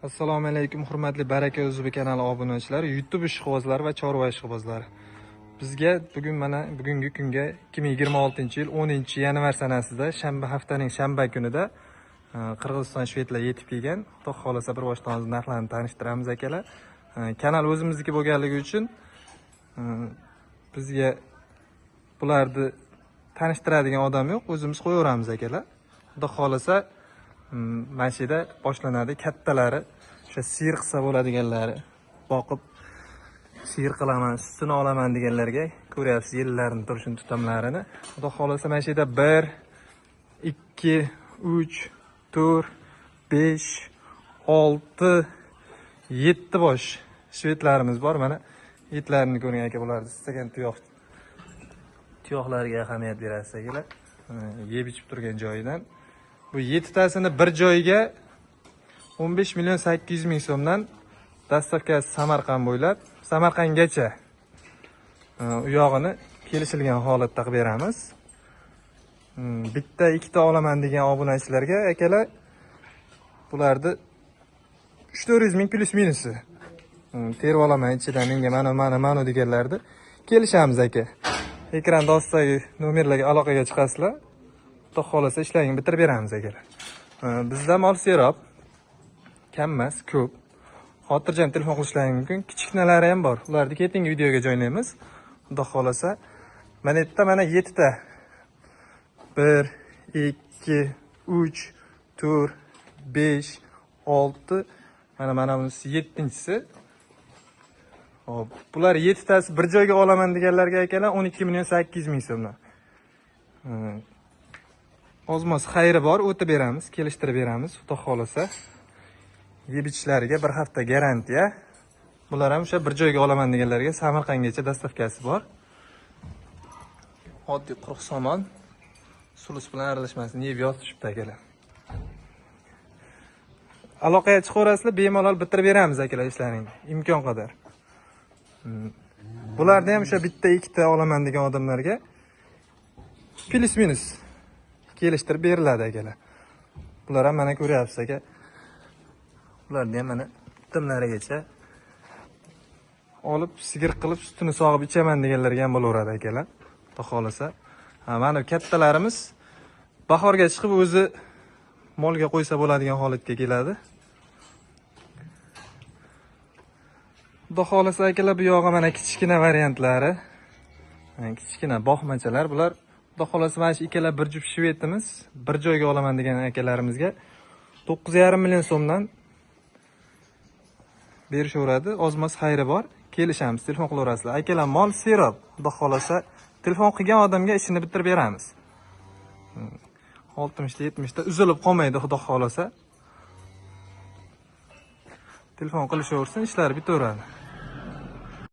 Assalomu alaykum hurmatli Baraka O'zbek kanali obunachilari, YouTube ishqibozlari va chorva ishqibozlari. Bizga bugun mana bugungi kunga 2026-yil 10-yanvar sanasida shanba, haftaning shanba kunida Qirg'iziston shvedlar yetib kelgan. Xudo xolasa bir boshdan narxlarini tanishtiramiz akalar. Kanal o'zimizniki bo'lganligi uchun bizga bularni tanishtiradigan odam yo'q, o'zimiz qo'yaveramiz akalar. Xudo xolasa mana shu yerda boshlanadi kattalari, o'sha siyir qilsa bo'ladiganlari, boqib siyir qilaman, sutini olaman deganlarga ko'ryapsiz yellarini turishini, tutamlarini. Xudo xolasa mana shu yerda 1 2 3 4 5 6 7 bosh shvedlarimiz bor. Mana etlarini ko'ring aka, bularni istagan tuyoqlarga ahamiyat berasiz akalar. Yeb ichib turgan joyidan. Bu 7 tasini bir joyga 15 million 800 ming so'mdan dastavkasi Samarqand bo'ylab, Samarqandgacha u yog'ini kelishilgan holatda qilib beramiz. Bitta ikkita olaman degan obunachilarga akalar bularni 3-400 ming plus minusi. Terib olaman ichidan menga mana mana mana deganlarni kelishamiz aka. Ekranda ostidagi nomerlarga aloqaga chiqasizlar. Xudo xolasa ishlaringni bitirib beramiz akalar. Bizda mol serob kam emas, ko'p. Xotirjam telefon qilishlaring mumkin. Kichkinalari ham bor. Ularni keyingi videoga joylaymiz. Xudo xolasa. Mana yerda mana 7 ta. 1 2 3 4 5 6 mana bunisi 7-inchisi. Hop, bular 7 tasi bir joyga olaman deganlarga akalar 12 million 800 ming so'mdan. Ozmoz xayri bor, o'tib beramiz, kelishtirib beramiz, xudo xolasa. Yeb ichishlariga bir hafta garantiya. Bular ham o'sha bir joyga olaman deganlarga Samarqandgacha dastavkasi bor. Oddiy quruq somon, sulus bilan aralashmasin, yeb yotishibdi akalar. Aloqaga chiqaverasizlar, bemalol bitirib beramiz akalar ishlaringni, imkon qadar. Bularni ham o'sha bitta ikkita olaman degan odamlarga plus minus kelishtirib beriladi akalar. Bular ham mana ko'ryapsiz aka. Bularni ham mana bitimlarigacha olib sigir qilib sutini sog'ib ichaman deganlarga ham bo'laveradi akalar. Xudo xolasa. Mana kattalarimiz bahorga chiqib o'zi molga qo'ysa bo'ladigan holatga keladi. Xudo xolasa akalar, bu yog'i mana kichkina variantlari. Kichkina boqmachalar bular. Xudo xolasa mana shu ikkala bir juft shvedimiz bir joyga olaman degan akalarimizga 9,5 million so'mdan berishaveradi. Ozmoz xayri bor. Kelishamiz, telefon qilaverasizlar. Akalar, mol serob. Xudo xolasa telefon qilgan odamga ishini bitirib beramiz. 60 ta 70 ta uzilib qolmaydi, xudo xolasa. Telefon qilishaversin, ishlari bitaveradi.